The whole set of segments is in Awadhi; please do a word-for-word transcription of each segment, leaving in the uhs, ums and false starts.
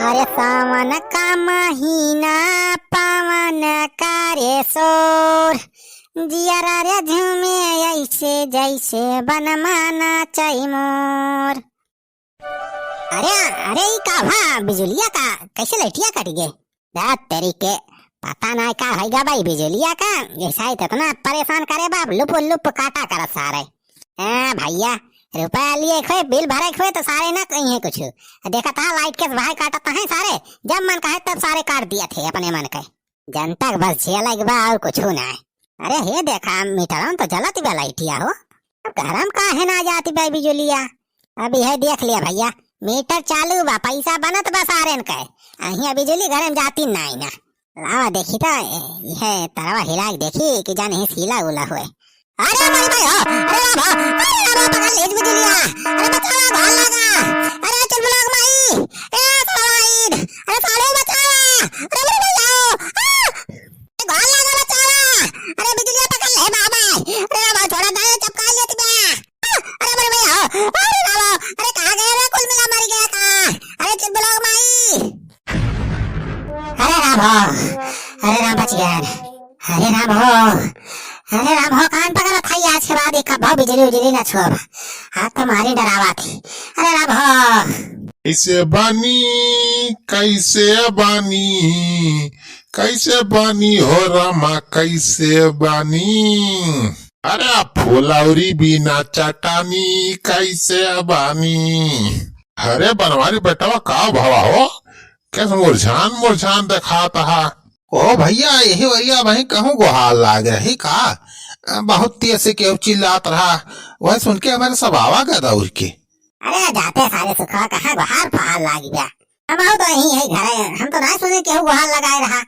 अरे सावन का महीना पावन करे शोर, जियरा रे झूमे ऐसे जैसे बनमा नाचै मोर। अरे, अरे, ई का भा बिजुलिया का, कैसे लइटिया कटि गे? दा तेरी के, पता नाहीं का होइगा बा ई बिजुलिया का, जैसा ही इतना परेशान करे बा, लुप लुप काटा करत सारे। ए भैया, रुपया लिए खोए, बिल भरे खोए तो सारे ना कहीं है कुछ। देखत हा लाइट के भाई काटत हैं सारे, जब मन कहे तब सारे काट दिया थे अपने मन के। जनता के बस झेले के बा और कुछ ना है। अरे हे देखा, मीटरवा तो जलत बा लाइटिया हो, अब घरम काहे ना जाती बा बिजुलिया? अब यह देख लिया भैया, मीटर चालू बा, पैसा बनत बा सारेन के, अहिया बिजुली घरम जाती नाहीं ना। लावा देखी तो, ए, यह तरवा हिला के देखी कि जाने ही सीला उला हुए। अरे मोरी माई हो, अरे राम हो, अरे राम हो, पकड़ लीज बिजुलिया, अरे बचावा, भाल लागा, अरे चुलबुला के माई, ए साला ईद, अरे साले बचावा, अरे मोरी माई हो, आ! ए, भाल लागा, बचावा, अरे बिजुलिया पकड़ ले बाबा, अरे राम हो, छोड़ा दे, चपका लेत बा, अरे मोरी माई हो, अरे राम हो, अरे कहाँ गए रे, कुल मिला मर गया का, अरे चुलबुला के माई। अरे राम हो, अरे राम बच गया। अरे राम हो, अरे राम हो, कान पकड़त हई, आज के बाद एक कब्बो बिजुली उजुली ना छुअब। आज तो मारी डरावा थी। अरे राम हो। कैसे बानी, कैसे बानी, कैसे बानी हो रामा, कैसे बानी? अरे फुलौरी बिना चटानी कैसे बानी? अरे बनवारी बेटवा का भवा हो? कैसे मुरझान मुरझान देखात हा? ओ भैया, यही वरिया वहीं कहूँ गोहार लाग रही का? बहुत तेज से केहू चिल्लात रहा, वह सुन के हमारे सब आवा गया दौड़ के। अरे जाते सारे सुखवा कहाँ गोहार फहार लाग गया? हम आउ तो यहीं है घरे, हम तो ना सुने केहू गोहार लगाए रहा।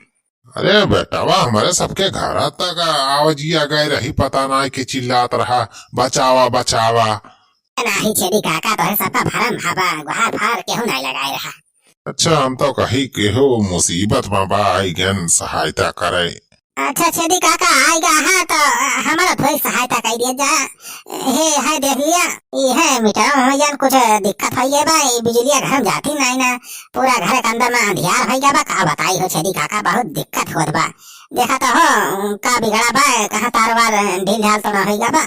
अरे बेटवा, हमारे सबके घर तक आवाजिया गए रही, पता ना कि चिल्लात रहा, "बचावा, बचावा।" नाही छेदी काका, तोहरे सबका भरम हवा, गोहार फहार केहू नहीं लगाए रहा। अच्छा, हम तो कही केहू मुसीबत में बा, आई गन सहायता करे। अच्छा छेदी काका, आई गा हाँ तो हमारा थोड़ी सहायता कर दिया जा। हे है देख लिया, ये है मीटर में जान कुछ दिक्कत हो गई बा, ये बिजलिया घर में जाती नहीं ना, पूरा घर के अंदर में अंधियार हो गया बा, का बताई हो छेदी काका, बहुत दिक्कत होत बा। देखा तो हो, का बिगड़ा बा, कहाँ तार वार ढील ढाल तो ना होइगा बा?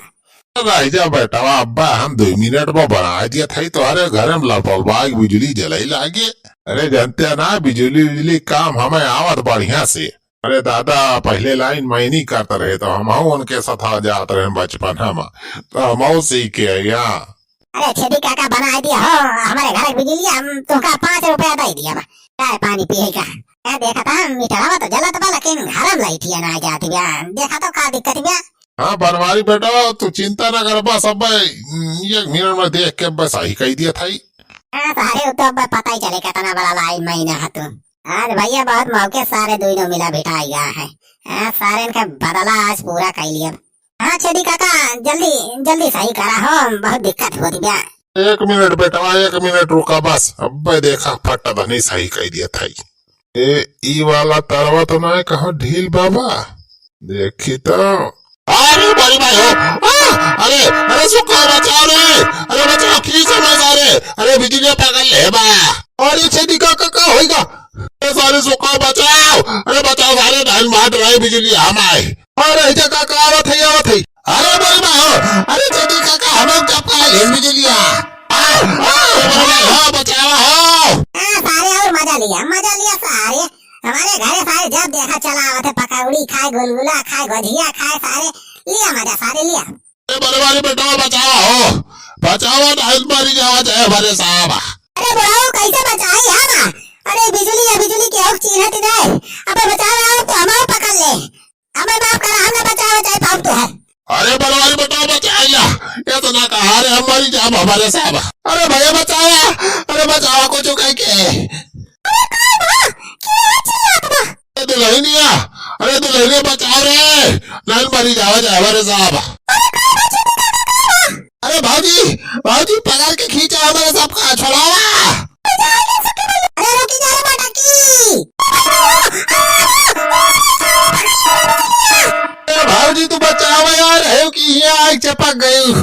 रह जा बेटवा, अब्बा हम दुइ मिनट में बनाए दिया था, तोहरे घर में लपलबा के बिजली जलाई लागे। अरे जानते हैं ना, बिजली बिजली काम हमें आवत बढ़िया से। अरे दादा, पहले लाइन में नहीं करते रहे तो हम उनके साथ आ जाते रहे बचपन हम, तो हम सीख के यहाँ। अरे छेदी काका बनाए दिया हो, हमारे घर की बिजली हम तुमका पाँच रुपया दे दिया बा, चाय पानी पिए का। ए, देखा था मीटरवा तो जलत बा, लेकिन घर में लाइटिया ना जाती बा। देखा तो का दिक्कत बा? हाँ, बनवारी बेटा, तू चिंता ना कर, बस अब एक मिनट में देख के बस सही कह दिया था ही। हाँ, सारे उ तो अब पता ही चले कितना बड़ा लाइन महीना है तू। आज भैया बहुत मौके सारे दुइनो मिला भिटाई गया है। हाँ, सारे इनका बदला आज पूरा कर लिया। हाँ छेदी काका, जल्दी जल्दी सही करा हो, बहुत दिक्कत होती बा। एक मिनट बेटवा, एक मिनट रुका बस, अब्बे देखा फट धनी सही कह दिया था। ए, ई वाला तरवा तो ना कहाँ ढील बाबा, देखी तो। अरे बड़ी भाई हो, आ, अरे, अरे सुखा बचाओ रे, अरे बचाओ, खींच हमें सारे, अरे बिजलिया पकड़ ले बा। अरे छेदी काका, का होइगा? अरे सारे सुखा बचाओ, अरे बचाओ सारे, धान मार रहे बिजली हम आए। अरे जा काका, आवत है, आवत है। अरे बड़ी भाई हो, अरे छेदी काका, हम लोग चपका ले बिजलिया। आ, आ, अरे बड़ी भाई हो, बचाओ हो। हाँ, सारे और मजा लिया, मजा लिया सारे। हमारे घरे सारे जब देखा चला आवत है, पकौड़ी खाए, गुलगुला खाए, गोझिया खाए, सारे लिया मजा, सारे लिया। ए, बड़े वाली बेटवा बचावा हो, बचावा, नहीं मरी जावा चाहे हमारे साहब। अरे बुढ़ाऊ, कैसे बचाई हम? अरे बिजुली या बिजुली के औक चीन्हत नहीं, अब बचावा हो तो हम पकड़ ले, हमें माफ करा, हम ना बचावा चाहे पाप तो है। अरे बड़े वाली बेटवा बचाई ला, ये तो ना कहा रे हम मरी जाब हमारे साहब। अरे भैया बचावा, अरे बचावा को चुकाई के। अरे कौन बा? के चिल्लात बा? अरे दुल्हनिया, अरे दुल्हनिया बचाओ रे, नहीं मरी जावा जावा रे साहब। अरे कौन बा? अरे भौजी, भौजी पकड़ के खींचा हमारे सबका, छोड़ावा। अरे रुकी जा रे मटकी। अरे भौजी तू बचावा यार, है कि यहाँ आग चपक गई।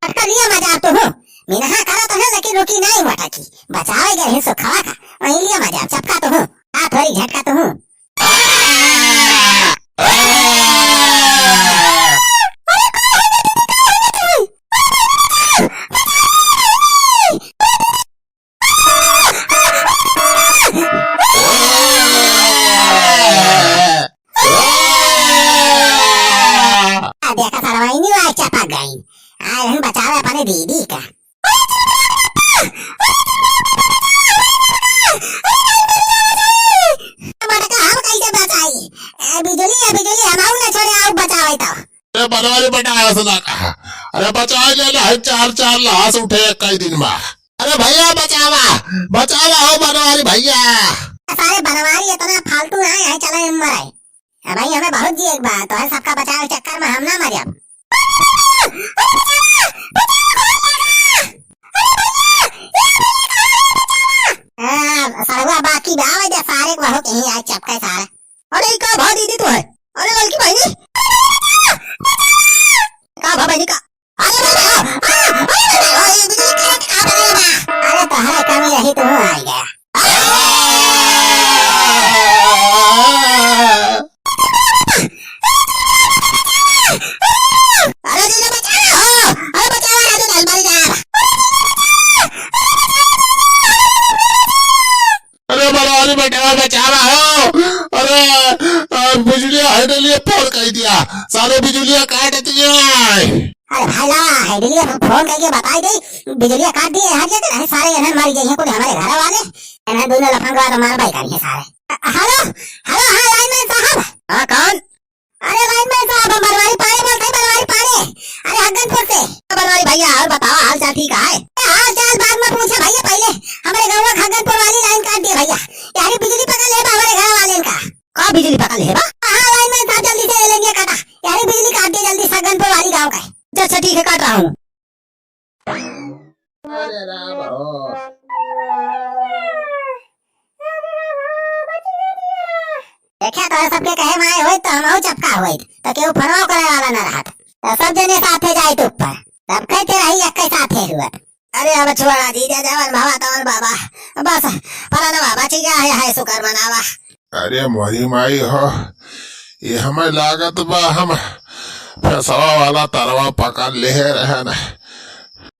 अरे लिया मजा तो हो, मिनहा करत है, लेकिन रुकी नाहीं मटकी। बचावे गए हैं सुखवा का, वहीं लिया मजा, चपका तो हूँ, आ थोड़ी झटका तो हूँ। आ देखा सरवाइनी वा चपक गई। आए हम बचावे अपने दीदी का। मटका हम कैसे बचाई? ए, बिजुली, ए, बिजुली, हम आऊ ना छोड़े, आऊ बचावे तो। अरे बनवारी बेटा, ऐसा ना कहा। अरे बचाए ले ना, चार चार लाश उठे एक ही दिन में। अरे भैया बचावा, बचावा हो बनवारी भैया। सारे बनवारी इतना फालतू ना है, चला हम मराए। ए भाई, हमें बहुत जिए एक बार, तो है सबका बचावे के चक्कर में हम ना मर जाब। हाँ, सरवा बाकी बा, आवे दे सारे को, बहुत यहीं आए चपके सारे। अरे, ई का भा दीदी तू है? अरे, लड़की बहिनी। का भा बहिनी का? अरे, बाबा, आ, आ, अरे, बाबा, ओ, ई बिजली करंट का बगल में? अरे, तोहरे कमी रही, तू आ गया। अरे, जीजा, बचाओ। अरे, बचाओ, राजू, ढल मरी जा। अरे बनवारी बेटा, बचावा हो। अरे, अ, बिजुलिया हट लिए फोन कर दिया, सारे बिजुलिया काट दिया। अरे भाई ला, हट लिए फोन करके बताई दे, बिजुलिया काट दिए, हट जाते रहे सारे, इन्हन मारी जाइए कुल हमारे घर वाले, इन्हन दोनों लफंगवा तो मारबे करिए सारे। अ, हेलो, हेलो, हाँ लाइनमैन साहब। हाँ कौन? अरे लाइनमैन साहब, हम बनवारी पाड़े बोलत है, बनवारी पाड़े। अरे हग्गनपुर से। बनवारी भैया, और बताओ, हाल चाल ठीक है? अरे हाल चाल बाद में पूछे भैया, पहले हमरे गौवा हग्गनपुर वाली लाइन काट दिए भैया। यारी बिजुली पकड़ ले बा हमरे घर वाले का। का बिजुली पकड़ ले बा? हाँ लाइनमैन साहब, जल्दी से ले लेंगे काटा। यारी बिजुली काट दिए जल्दी से हग्गनपुर वाली गाँव का। अच्छा, अच्छा, ठीक है, काट रहा हूँ। अरे राम हो। देखा तो सबके कहे माए होइत तो हमहू चपका होइत, तो केहू फोनवा करे वाला न रहत, तो सब जने साथे जाइत ऊपर, सब कहते रही एक साथे हुअत। अरे अब छोड़ा जीजा, जवन भवा तवन बाबा, बस परनवा बच गया है, है शुक्र मनावा। अरे मोरी माई हो, ये हमें लागत बा हम फसवा वाला तरवा पकड़ ले रहन।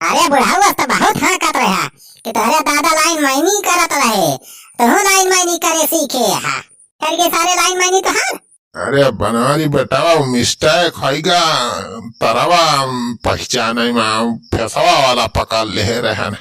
अरे बुढ़ऊ, अस तो बहुत हाँकत रहा कि तोहरे दादा लाइनमैनी करत रहे, तोहू लाइनमैनी करे सीखे हा, करके सारे लाइनमैनी तोहार। अरे बनवारी बेटवा, mistake होइगा, तरवा पहचाने में फसवा वाला पकड़ ले रहन।